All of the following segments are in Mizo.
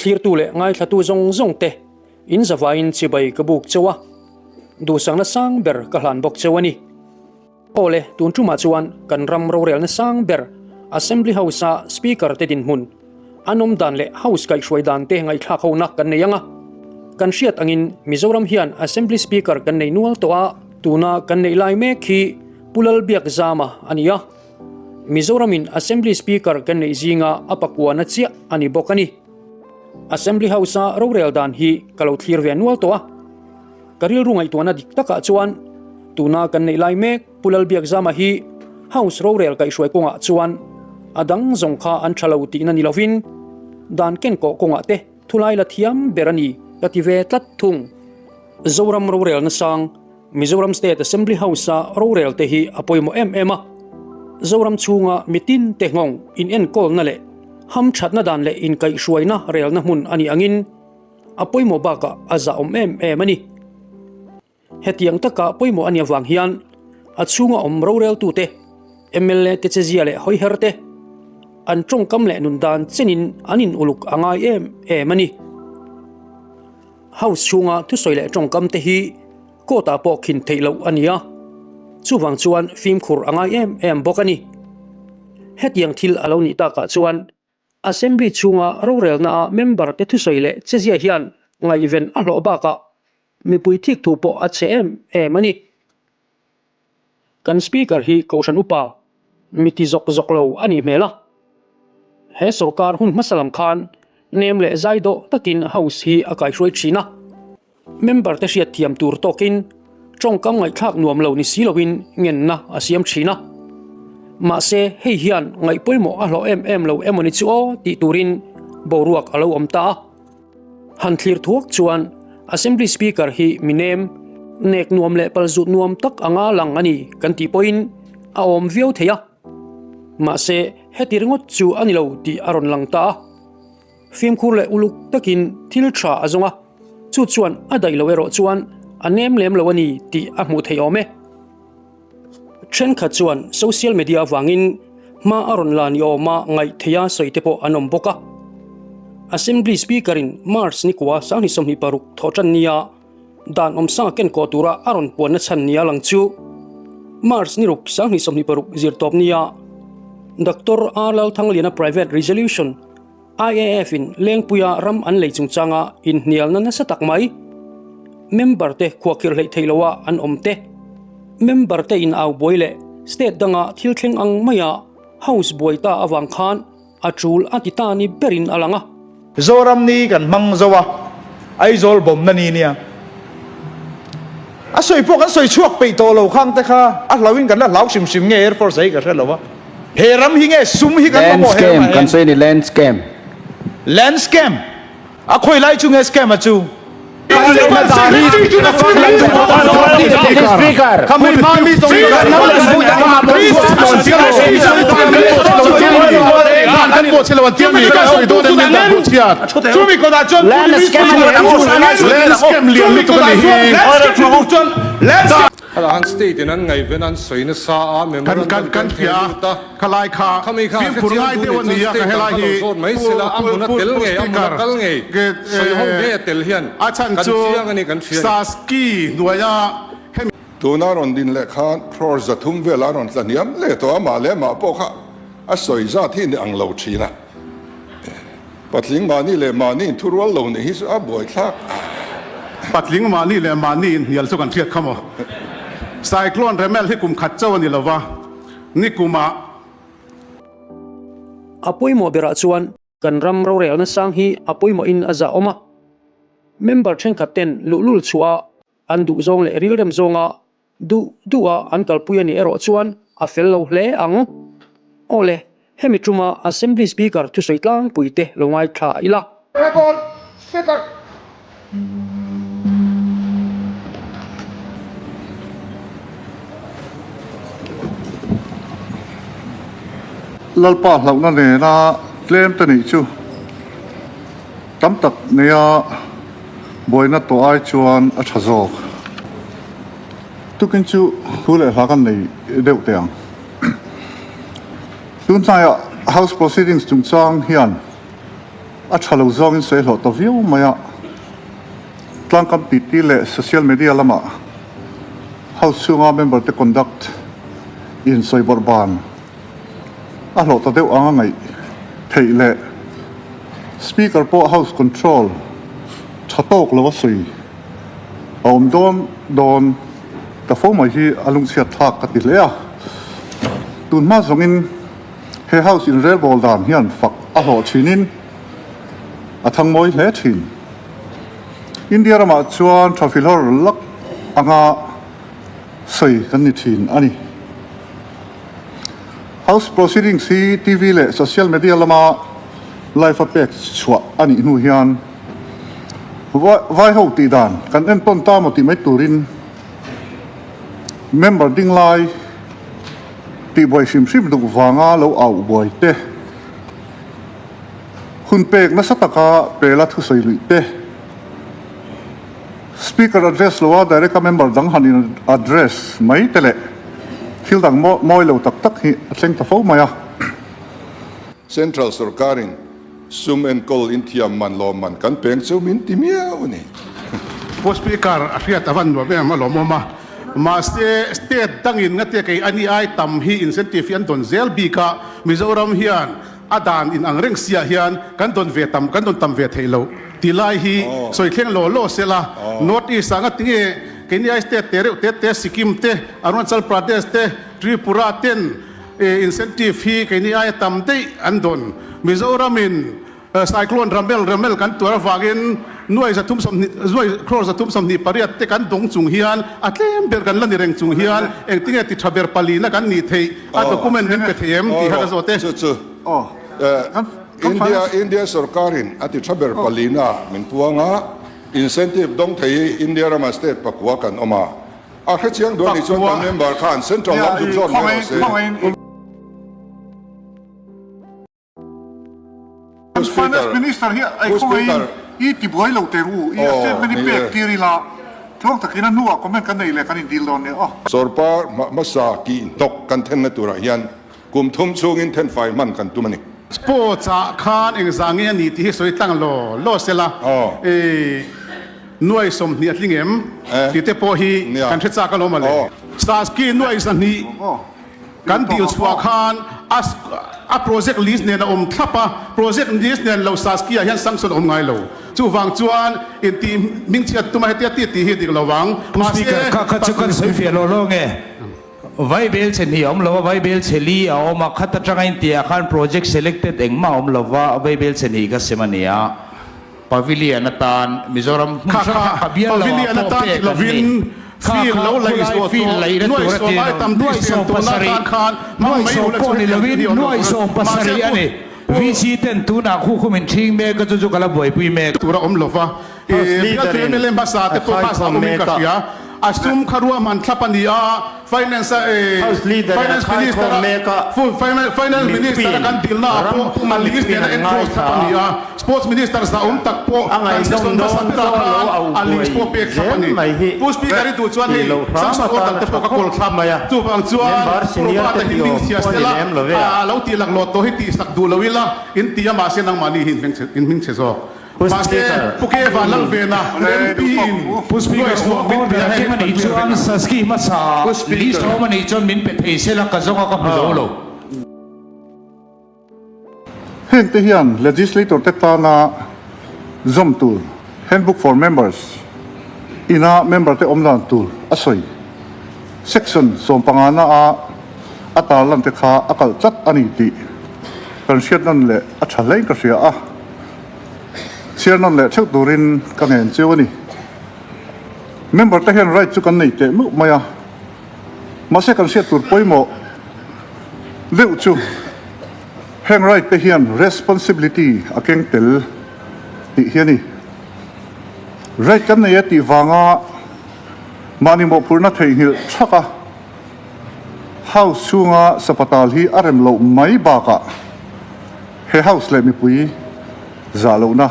Thlirtu leh ngaithlatu zawng zawng te in zavaiin chibai ka buk cheu a, duhsakna sang ber ka hlan bawk cheu a ni. Aw le, tun tumah chuan kan ram rorelna sang ber Assembly House-a Speaker te dinhmun, an awm dan leh House kaihhruai dan te ngaihthlak hona kan nei ang a. Kan hriat angin Mizoram hian Assembly Speaker kan nei nual tawh a, tuna kan neih lai mek hi Pu Lalbiakzama a ni a. Mizoramin Assembly Speaker kan neih zinga a pakuana chiah a ni bawk a ni. Assembly House-a rorel dan hi ka lo thlir ve nual tawh a. Ka rilru ngaihtuahna dik takah chuan tuna kan neih lai mek Pu Lalbiakzama hi House rorel kaihhruai kawngah chuan a dang zawng kha an tha lo tihna ni lovin dan kenkawh kawngah te thulai la thiam ber a ni ka ti ve tlat thung. Zoram rorelna sang Mizoram State Assembly House-a rorel te hi a pawimawh em em a. Zoram chhunga mitin te nghawng inenkawlna leh hamthatna dan leh inkaihhruaina relna hmun a nih angin a pawimawh bakah a zahawm em em a ni. Hetiang taka pawimawh a nih avang hian a chhunga awm roreltute, mla te chezia leh hawiher te, an tawngkam leh nun dan chenin an in uluk a ngai em em a ni. House chhunga thusawi leh tawngkam te hi court ah pawh khin theih loh a ni a, chuvang chuan fimkhur a ngai em em bawk a ni. Hetiang thil a lo nih takah chuan Assembly chhunga rorelna a member te thusawi leh chezia hian ngaihven a hlawh bakah mipui thik thu pawh a chhe em em a ni. Kan Speaker hi Kohhran Upa mi ti zawk zawk lo a nih hmel a. He sorkar hun hmasa lam khan nem leh zai dawh takin House hi a kaihruai thin a. Member te hriat thiam tur tawkin tawngkam ngaihthlak nuam lo ni si loin ngenna a siam thin a. Mahse hei hian ngaih pawimawh a hlawh em em lo emawni chu aw tih turin boruak a lo awm ta a. Han thlir thuak chuan Assembly Speaker hi mi nem, nek nuam leh palzut nuam tak anga lang a ni kan tih pawhin a awm viau thei a. Mahse heti ringawt chu a ni lo tih a rawn lang ta a. Fimkhur leh uluk takin thil tha a zawng a, chu chuan a daih lo erawh chuan a nem lem lo a ni tih a hmuh theih awm e. Thenkhat chuan social media avangin hma a rawn la ni awma ngaih theia sawi te pawh an awm bawk a. Assembly Speaker-in March ni kua 26 thawhtan nia dan awmsa kenkawh tura a rawn puanna chhan nia lang chu March ni ruk 26 zirtawp nia Doctor R Lalthangliana Private Resolution IAF in Lengpuia ram an lei chungchanga inhnialna nasa tak mai. Member te khuahkhirh hleih theih loha an awm te, member te in au buai leh state danga thil thleng ang maia house buai ta avang khan a tul a ti ta ni berin a lang a. Zoram ni kan hmang zo a, Aizawl bawmna ni nia. A sawi pawh kan sawi chhuak peih tawh lo khang te kha a hlauhin kan la hlau hrim hrim nge Air Force hi ka hre lo a. He ram hi nge sum hi kan mamawh he ramah hian. Kan sawi a ni land scam. Land scam? A khawi lai chu nge scam a chu? An state in an ngaihven an sawi nasa a, memorandum te an theh lut a, khami kha a hrechiang duh nih chuan state dang kha lo zawt mai sela, a hmun a tel ngei, a hmun a kal ngei, sawi ho ngei a tel hian kan chiang a ni kan hria a ni. Tuna rawn din leh khan crore 300 vel a rawn tla hniam leh tawh a, mah leh mah pawh kha a sawi zat hi ni ang lo thin a. Patling mahni leh mahni in thurual lo nih hi chu a buaithlak. Patling mahni leh mahni in hnial chu kan hriat kha maw? Cyclone Remel hi kum khat chauh a ni lova, ni kumah. A pawimawh berah chuan kan ram rorelna sang hi a pawimawhin a zahawm a, member thenkhat ten luhlul chhuah a an duh zawng leh rilrem zawnga Duh duh a an kalpui a nih erawh chuan a fel lo hle ang. Awle, hemi tuma Assembly Speaker thusawi tlangpui te lo ngaithla ila. Record Speaker. Lalpa hlauhna nena tlem te nih chu tam tak neia buaina tawh ai chuan a tha zawk. Tukin chu thu leh hla kan nei deuh teh ang. Tun hnaiah House Proceedings chungchang hian A tha lo zawngin sawi hlawh ta viau mai a, tlangkam titi leh social media lamah House chhunga member te conduct in sawi bawrh ban a hlawh ta deuh ang a ngaih theih leh Speaker pawh House control tha tawk lo a sawi a awm dawn dawn ta fo mai hi a lungchhiat thlak ka ti hle a, tunhma zawngin He house inrelbawl dan hian fak a hlawh thinin a thang mawi hle thin. India ramah chuan tha filhawr lak anga sawi kan ni thin a ni. House proceedings hi TV leh social media lama live a pek chhuah a nih hnu hian vai ho tih dan kan entawn ta maw tih mai turin member ding lai Tihbuai hrim hrim duh vanga lo auh buai te, hun pek nasa taka pela thusawi luih te, Speaker address loa direct a member dang han in address mai te leh thil dang mawi lo tak tak hi a thleng ta fo mai a. Central sorkarin Sum enkawl inthiam man lawm man kan peng chu min ti miau a ni. Pu Speaker, a hriat a van nuam em a lawmawm a, mahse state dangin ngatia kei ani ai tam hi incentive hi an dawn zel bik a, Mizoram hian a dan in ang reng siah hian kan dawn ve tam kan dawn tam ve theih loh ti lai hi sawi thleng law law sela, North East ah ngatinge keini ai state te reuh te te Sikkim te, Arunachal Pradesh te, Tripura ten Incentive hi keini aia tam daih an dawn. Mizoramin Cyclone Ramel Ramel kan tuar avangin nuai 320 nuai crore 328 te kan dawng chung hian a tlem ber kan la ni reng chung hian engtinge ti tha ber palina kan nih theih a document min pe thei em tih kha ka zawt e. Chu chu India India sorkarin a ti tha ber palina min puang a, incentive dawng thei hi India rama state pakua kan awm a. A hre chiang duh a nih chuan kan member khan Central lam zuk zawn mai rawh se. Kan Finance Minister hi ei khawngaihin i ti buai lo teh u, i a statement hi pek tir ila tluang takin a hnuah comment kan nei leh kan in dil dawn nia aw. Sawrkar hmasa kih hnawk kan thenna turah hian Kum thum chhungin thenfai hman kan tum a ni. Sports ah khan engzah nge a ni tih hi sawi tlang law law se la, i nuai 20 a tling em tih te pawh hi kan hre chak alawm a le. Saski nuai 200 kan dil chhuah khan a project list nen a awm thlap a, project list nen lo Saski ah hian sanction a awm ngai lo. Chuvang chuan intih hmingchhiat tuma hetia tih tih hi dik lo vang. Pu Speaker, kha kha chu kan sawi fiah law law nge? Vaibel chhe hnih a awm lo a, vaibel chhe li a awm a, khat atanga intiah khan project selected engmah a awm lo va, vaibel chhe hnih ka sem a ni a, Pavilion atan Mizoram hmun hrang hrang ka bial lo ah pawh pek an ni. Kha kha khulai field laihna tur a ti lo, nuai 70, nuai sawm pawh ni lovin nuai 70 a ni. VC ten tunah khu khu min ṭhing mek a, chu chu ka la buaipui mek. Tur a awm lo va, Bialtu mla hmasa te pawh kha zah awmin ka hria. A sum kha ruahman thlap a ni a, Finance a Finance Minister a Finance Minister a kan dilna ah pawh a list nen a enclose thlap a ni a, Sports Minister zah awm tak pawh kan session hmasa berah khan a list pawh pek thlap a ni. Pu Speaker i duh chuan hei sanction order te pawh ka kawl thlap. Chuvang chuan Pu Robert-a hi hming chhia sela a lo tih laklawh tawh hi tihsak duh lo ila in ti a mahse nangmahni hi in hming chhe zawk. Mahse, Pu Ke Vanlalvena MP in Pu Speaker, nuaih Kawn min pe a ber hei kim a kan nih hriat chuan vek ang. Saski hmasa list awm a nih chuan min pe thei sela ka zawng a ka hmu zo lo. Heng te hian Legislator te tana zawm tur Handbook for Members ina member te awm dan tur a sawi. Section 15 na a a tarlan te kha a kalh tlat a ni tih kan hriat nawn leh a tha hlein ka hria a. Chhiar nawn leh theuh turin ka ngen chiu a ni. Member te hian right chu kan nei teh meuh mai a, mahse kan hriat tur pawimawh deuh chu heng right te hian responsibility a keng tel tih hi a ni. Right kan nei e tih vanga mahni mawhphurhna theihnghilh thak a, House chhunga sapatal hi a rem loh mai bakah he House leh mipui zah lohna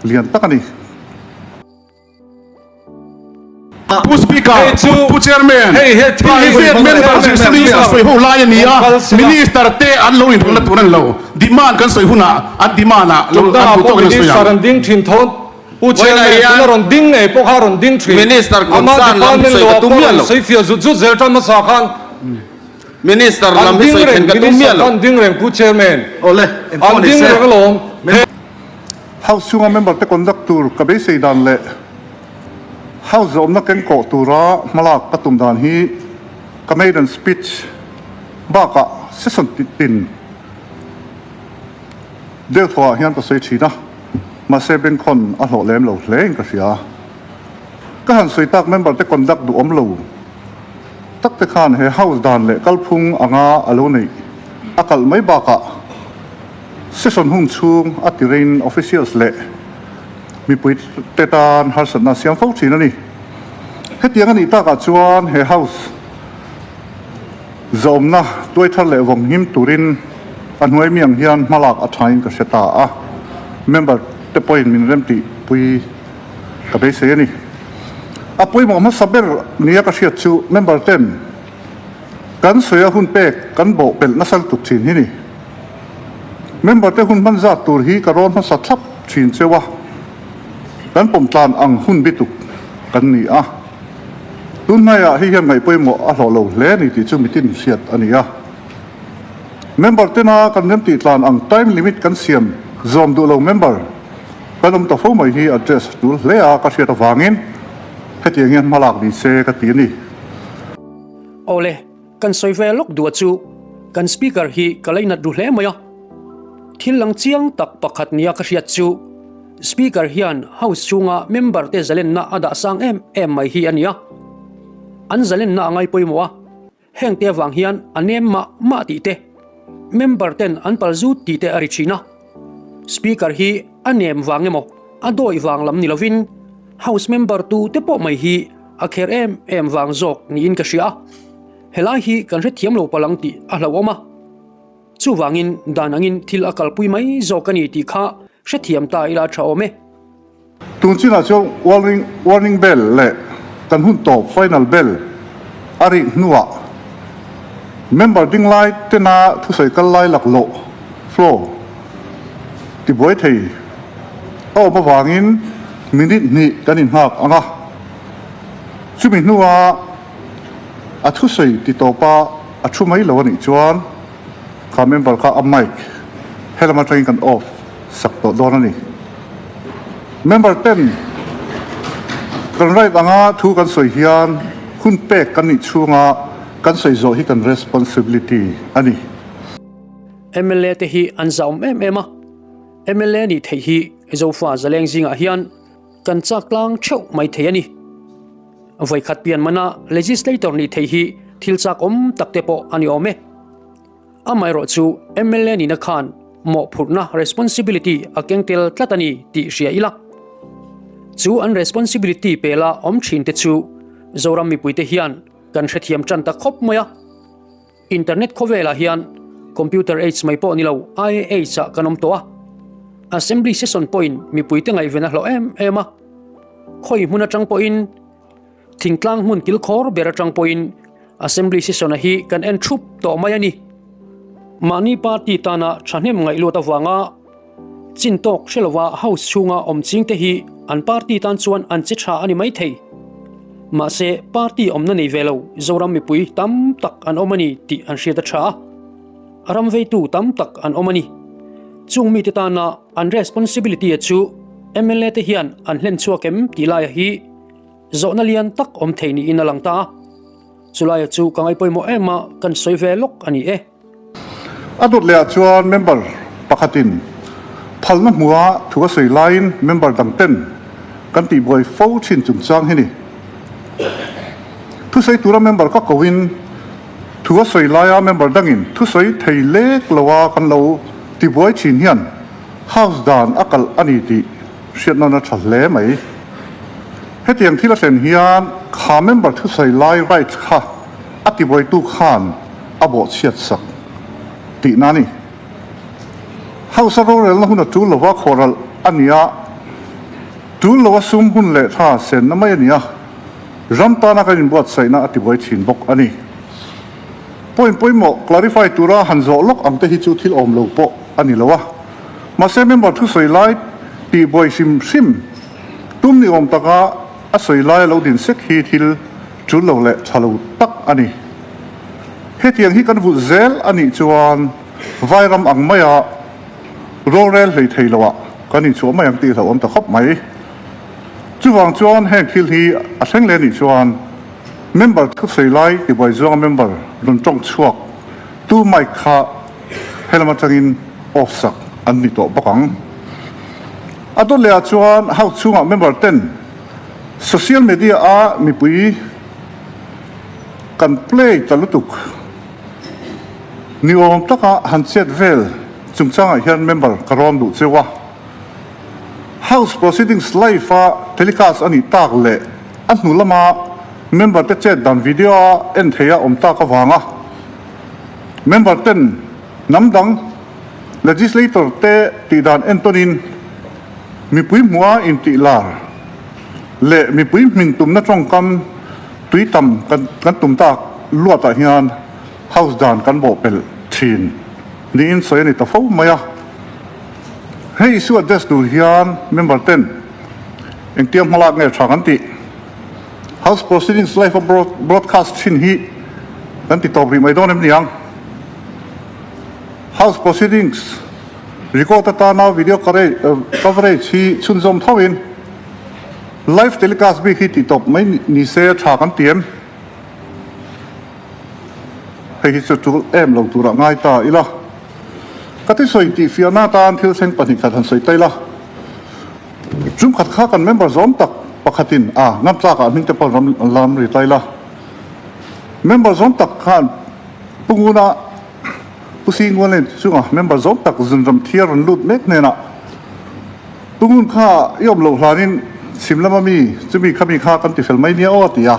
lian tak a ni. Pu Speaker, Pu Chairman, Private member zirsan sawi ho lai a ni a, Minister te an lo inrawlhna tur a ni lo. Demand kan sawi hunah an demand ah lo an duh tawkin an sawi ang. Minister concern lam hi sawi ka tum miah lo. Minister lam hi sawi thlen ka tum miah lo. Awle, engpawh ni se. House chhunga member te conduct tur ka beisei dan leh House zawmna kengkawh tura hmalak ka tum dan hi ka maiden speech bakah session tin deuh thawhah hian ka sawi thin a, mahse bengkhawn a hlawh lem lo hle in ka hria. Ka han sawi tak member te conduct duhawm lo tak te khan he House dan leh kalphung anga a lo neih a kalh mai bakah session hun chhung a tirein officials leh Mipui te tan harsatna a siam fo thin a ni. Hetiang a nih takah chuan he House zawmna tuai thar leh vawng him turin a hnuai mi ang hian hmalak a thain ka hre ta a, member te pawhin min remtihpui ka beisei a ni. A pawimawh hmasa ber nia ka hriat chu member ten kan sawi a hun pek kan bawh pelh nasa lutuk thin hi ni. Member te hun hman zat tur hi ka rawn hmasa thlap thin cheu a, kan pawm tlan ang hun bituk kan ni a. Tun hnaiah hei hian ngaih pawimawh a hlawh lo hle ni tih chu mitin hriat a ni a. Member tena kan remtih tlan ang time limit kan siam zawm duh lo member kan awm ta fo mai hi address tul hle a ka hriat avangin hetiang hian hmalak ni se ka ti a ni. Awle. Kan sawi ve lawk duh a chu kan speaker hi ka leinat ru hle mai a. Thil lang chiang tak pakhat nia ka hriat chu speaker hian house chhunga member te zalenna a dah sang em em mai hi a ni a. An zalenna a ngai pawimawh a, heng te avang hian a nem mah mah tih te, member ten an pal zut tih te a ri thin a. Speaker hi a nem vang emaw a dawi vang lam ni lovin house member tu te pawh mai hi a kher em em vang zawk niin ka hria a, helai hi kan hrethiam lo palang tih a hlauhawm a, chuvangin dan angin thil a kalpui mai zawk a ni tih kha hrethiam ta ila tha awm e. Tun chinah chuan warning warning bell leh kan hun tawp final bell a rik hnuah member ding lai tena thusawi kal lai laklawh, flow, tibuai thei a awm avangin minute hnih kan inhngak ang a. Chumi hnua a thusawi ti tawpa a thu mai lo a nih chuan kha member kha a mic helam atangin kan off sak tawh dawn a ni. Member ten kan right anga thu kan sawi hian hun pek kan nih chhunga kan sawi zawh hi kan responsibility a ni. Mla te hi an zahawm em em a, mla nih theih hi Zofa zaleng zingah hian Kan chak tlang theuh mai thei a ni. Vawikhat pian mana legislator nih theih hi thil chak awm tak te pawh a ni awm e. Amaherawh chu mla nihna khan mawhphurhna, responsibility, a keng tel tlat a ni tih hria ila. Chu an responsibility pela awm thin te chu Zoram mipuite hian kan hrethiam tan ta khawp mai a. Internet khawvelah hian Computer Age mai pawh ni lo IA Age ah kan awm tawh a. Assembly session pawhin mipuite ngaihven a hlawh em em a. Khawi hmun atang pawhin thingtlang hmun kilkhawr ber atang pawhin Assembly session a hi kan en thup tawh mai a ni. Mahni party tana thahnem ngaih luat avanga Chin tawk hre lova house chhunga awm chingte hi an party tan chuan an che tha a ni mai thei. Mahse, party awmna nei ve lo Zoram mipui tam tak an awm a ni tih an hriat a tha a. A ram veitu tam tak an awm a ni. Chung mite tana an responsibility a chu mla te hian an hlen chhuak em tih laia hi zawhna lian tak awm thei niin a lang ta a. Chulaia chu ka ngaipawimawh em a, kan sawi ve lawk a ni e. A dawt leh ah chuan member pakhatin phalna hmua thu a sawi laiin member dang ten kan tihbuai fo thin chungchang hi ni. Thusawi tura member ka koin thu a sawi laia member dangin thusawi thei lek loa kan lo tibuai thin hian House dan a kalh a ni tih hriat nawn a tha hle mai. Hetiang thil a thlen hian kha member thusawi lai rights kha a tibuaitu khan a bawhchhiat sak tihna a ni. Hausa rorelna hun a tul lova khawhral a ni a, tul loa sum hun leh tha senna mai a ni a. Ram tana kan inbuatsaihna a tibuai thin bawk a ni. Point pawimawh clarify tura han zawh lawk ang te hi chu thil awm lo pawh a ni lo a. Mahse member thusawi lai tihbuai hrim hrim tum ni awm taka a sawi lai a lo din sek hi thil tul lo leh tha lo tak a ni. Hetiang hi kan vulh zel a nih chuan Vairam ang maia rorel hlei thei loah kan inchhuah mai ang tih hlauhawm ta khawp mai. Chuvang chuan heng thil hi a thleng leh nih chuan member thusawi lai tibuai zawnga member rawn tawng chhuak tu mic kha helam atangin off sak an ni tawh bawk ang. A dawt lehah chuan house chhungah member ten social media a mipui kan play ta lutuk ni awm taka han chet vel chungchangah hian member ka rawn duh cheu a. House Proceedings live a telecast a nih tak leh a hnu lama member te chet dan video a en thei a awm tak avanga member ten hnam dang legislator te tih dan entawnin mipui hmuha intih lar leh mipui hmin tumna tawngkam tui tam kan tum tak luatah hian House dan kan bawhpelh thin niin sawi a ni ta fo mai a. Hei issue address tur hian member ten engtia hmalak nge tha kan tih? House proceedings live a broadcast thin hi kan ti tawp rih mai dawn em ni ang? House proceedings record atana video coverage hi chhunzawm tho in live telecast bik hi tih tawp mai ni se tha kan ti em? Hei hi chu tul em lo turah ngai ta ila. Ka ti sawi tih fiahna atan thil thleng 2 khat han sawi ta ila. Tum khat kha kan member zawm tak pakhatin a ngam tlakah hming te pawh ram lam ri ta ila. Member zawm tak khan Pu Nguna Pu Singualin chunga member zawm tak zunram thiar rawn lut mek hnenah Pu Ngun kha i awm loh hlanin chhim lama mi chumi khami kha kan ti fel mai nia aw a ti a.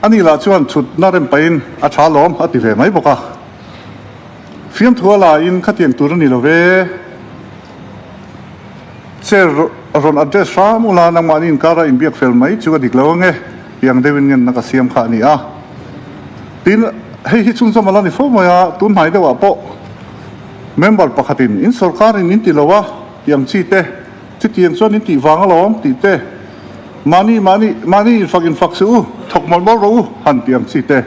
Ani lah chuan chhutna rem pahin a tha lawm a ti ve mai bawk a. Fiamthu a laiin khatiang tur a ni lo ve. Chair rawn address hram ula nangmahni inkara inbiak fel mai chu a dik lo ange tih ang deuhin ngenna ka siam kha a ni a. Tin, hei hi chhunzawm a la ni fo mai a, tun hnai deuhah pawh member pakhatin in sorkarin in ti lo a tih ang chi te, chutiang chuan in tih vang alawm tih te, mahni mahni mahni infak infak suh u, thawk mawlh mawlh rawh u han tih ang chi te.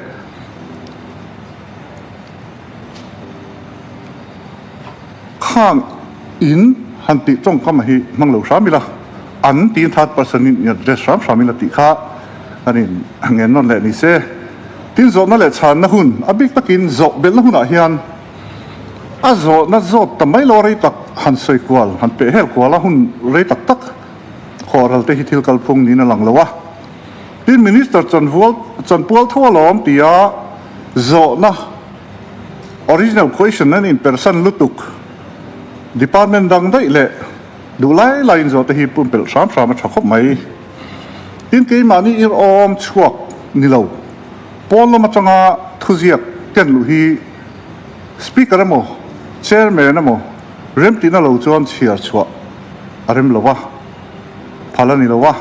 Khang in han tih tawngkam hi hmang lo hram ila, an tiin third person in in address hram hram ila tih kha kan in ngen nawn leh ni se. Tin zawhna leh chhanna hun a bik takin zawh belhna hunah hian a zawhna zawt ta mai lo rei tak han sawi kual han peh hel kual a hun rei tak tak khawhral te hi thil kalphung niin a lang lo a. Tin Minister chanvual chanpual tho alawm tia zawhna original question an inpersan lutuk department dang daih leh duh lai laiin zawh te hi pumpelh hram hram a tha khawp mai. Tin keimahni ir awm chhuak ni lo pawn lam atanga thuziak ken luh hi Speaker emaw Chairman emaw remtihna lo chuan chhiar chhuah a rem lo a, phal a ni lo a.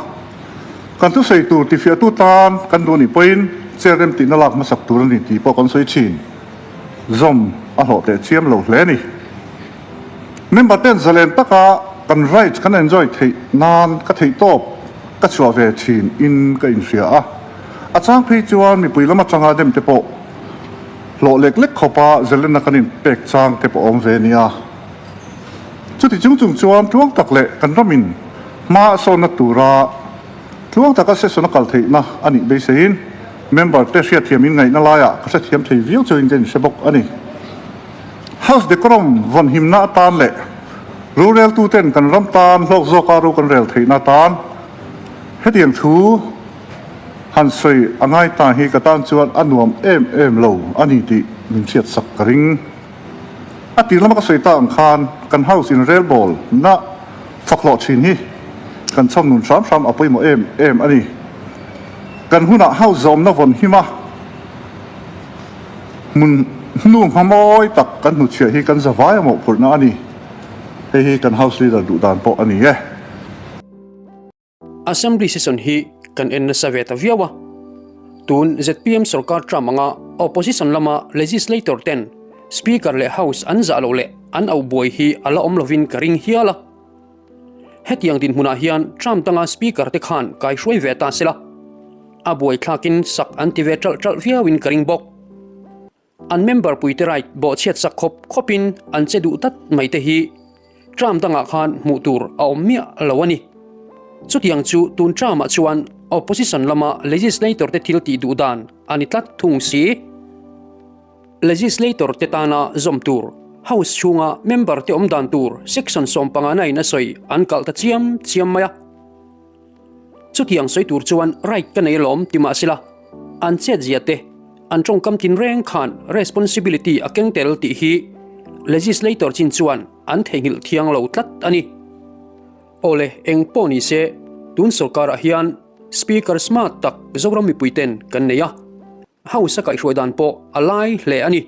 Kan thusawi tur tifiahtu tan kan duh anih pawhin chair remtihna lak hmasak tur a ni tih pawh kan sawi thin. Zawm a hlawh teh chiam lo hle a ni. Member ten zalen taka kan rights kan enjoy theih nan ka theih tawp ka chhuah ve thin in ka inhria a. A chang phei chuan mipui lam atanga dem te pawh hlawh lek lek khawpa zalenna kan inpek chang te pawh awm ve nia. Chuti chung chung chuan tluang tak leh kan ramin hma a sawnna tura tluang taka session a kal theihna a nih beiseiin member te hriatthiam in ngaihna laiah ka hrethiam thei viau chuin ka inhre bawk a ni. House decorum vawnhimna atan leh roreltuten kan ram tan hlawk zawka ro kan rel theihna atan hetiang thu han sawi a ngai ta hi ka tan chuan a nuam em em lo a ni tih min hriatsak ka ring. A tir lama ka sawi ta ang khan kan house in relbawl na fak hlawh thin hi kan chhawm nun hram hram a pawimawh em em a ni. Kan hunah house zawmna vawn him a hmun hnu hma mawi tak kan hnuchhiah hi kan zavai a mawhphurhna a ni. Hei hi kan house leader duh dan pawh a ni e. Assembly session hi. kan en nasa ve ta viau a. Tun zpm sorkar term anga opposition lama legislator ten Speaker leh House an zah loh leh an auh buai hi a la awm lovin ka ring hial a. Hetiang dinhmunah hian term danga Speaker te khan kaihruai ve ta sela, a buaithlakin sak an ti ve ṭalh ṭalh viauin ka ring bawk. An member puite right bawhchhiat sak khawp khawpin an che duh tlat mai te hi term dangah khan hmuh tur a awm miah lo a ni. Chutiang chu tun term-ah chuan opposition lama legislator te thil tih duh dan a ni tlat thung si. Legislator te tana zawm tur, House chhunga member te awm dan tur Section 15 in a sawi an kalh ta chiam chiam mai a. Chutiang sawi tur chuan right ka nei alawm ti mah sela, an chetzia te, an tawngkam tinreng khan responsibility a keng tel tih hi Legislator chin chuan an theihnghilh thiang lo tlat a ni. Awle, eng pawh ni se, tun sorkarah hian Speaker smart tak Zoram mipuiten kan nei a. House a kaihhruai dan pawh a lai hle a ni.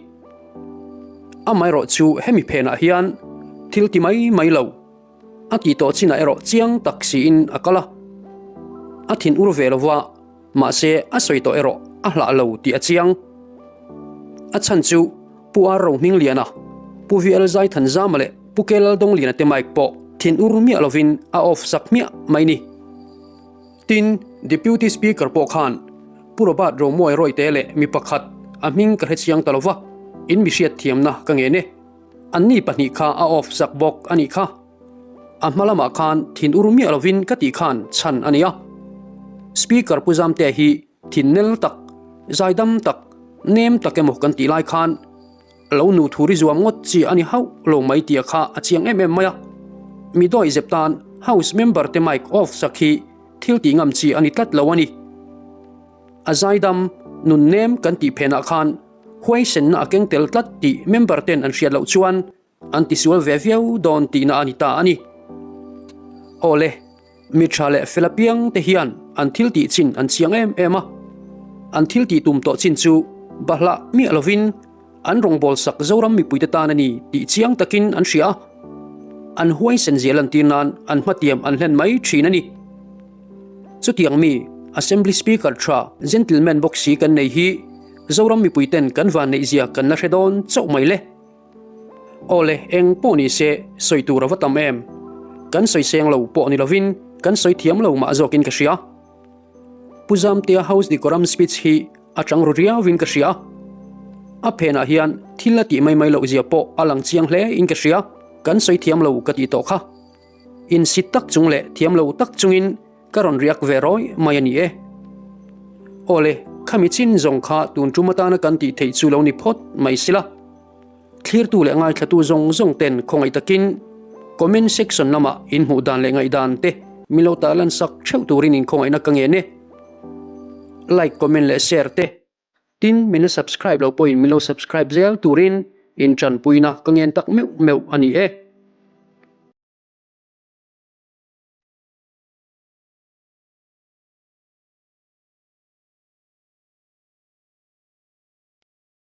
Amaherawh chu hemi phenah hian thil ti mai mai lo, a tih tawh chinah erawh chiang tak siin a kal a. A thin ur ve lova, mahse a sawi tawh erawh a hlah lo tih a chiang. A chhan chu Pu Ar Rohmingliana, Pu VL Zaithanzama leh Pu K Laldawngliana te mic pawh thin ur miah lovin a off sak hmiah mai ni. Tin, Deputy Speaker pawh khan Pu Robert Romuai Rawite leh mi pakhat a hming ka hrechiang ta lova, in mi hriatthiamna ka ngen e. Anni pahnih kha a off sak bawk a nih kha. A hma lamah khan thin ur miah lovin ka tih khan chhan a ni a. Speaker Pu Zamtea hi thin nel tak, zaidam tak, nem tak emaw kan tih lai khan Lo nu thu ri zuam ngawt chi a ni hauh lo mai tia kha a chiang em em mai a. Mi dawi zep tan House member te mic off sak hi thil tih ngam chi a ni tlat lo a ni. A zaidam, nun nem kan tih phenah khan huaisenna a keng tel tlat tih member ten an hriat loh chuan An tisual ve viau dawn tihna a ni ta a ni. Awle, mi tha leh fel apiang te hian an thil tih chin an chiang em em a. An thil tih tum tawh chin chu bahlah miah lovin an rawngbâwl sak Zoram mipuite tan a ni tih chiang takin an hria a. An huaisen zia lantir nan an hmatiam an hlen mai thin a ni. Chutiang mi, Assembly Speaker tha gentleman bawk si kan nei hi Zoram mipuiten kan vanneihzia kan la hre dawn chauh mai le. Awle, eng pawh ni se, sawi tur a va tam em? Kan sawi seng lo pawh ni lovin kan sawi thiam lo mah zawkin ka hria. Pu Zamtea House Decorum speech hi a chang ru riauin ka hria. A phenah hian thil a tih mai mai loh zia pawh a lang chiang hle in ka hria. Kan sawi thiam lo ka tih tawh kha. Insit tak chung leh thiam lo tak chungin ka rawn riak ve rawi mai a ni e. Awle, khami chin zawng kha tun tum atana kan tih theih chu lo ni phawt mai sila. Thlirtu leh ngaithlatu zawng zawng ten khawngaih takin comment section lamah in hmuh dan leh ngaihdan te min lo tarlan sak theuh turin in khawngaihna ka ngen e. Like, comment leh share te. Tin, min la subscribe lo pawhin min lo subscribe zel turin in tanpuina ka ngen tak meuh meuh a ni e.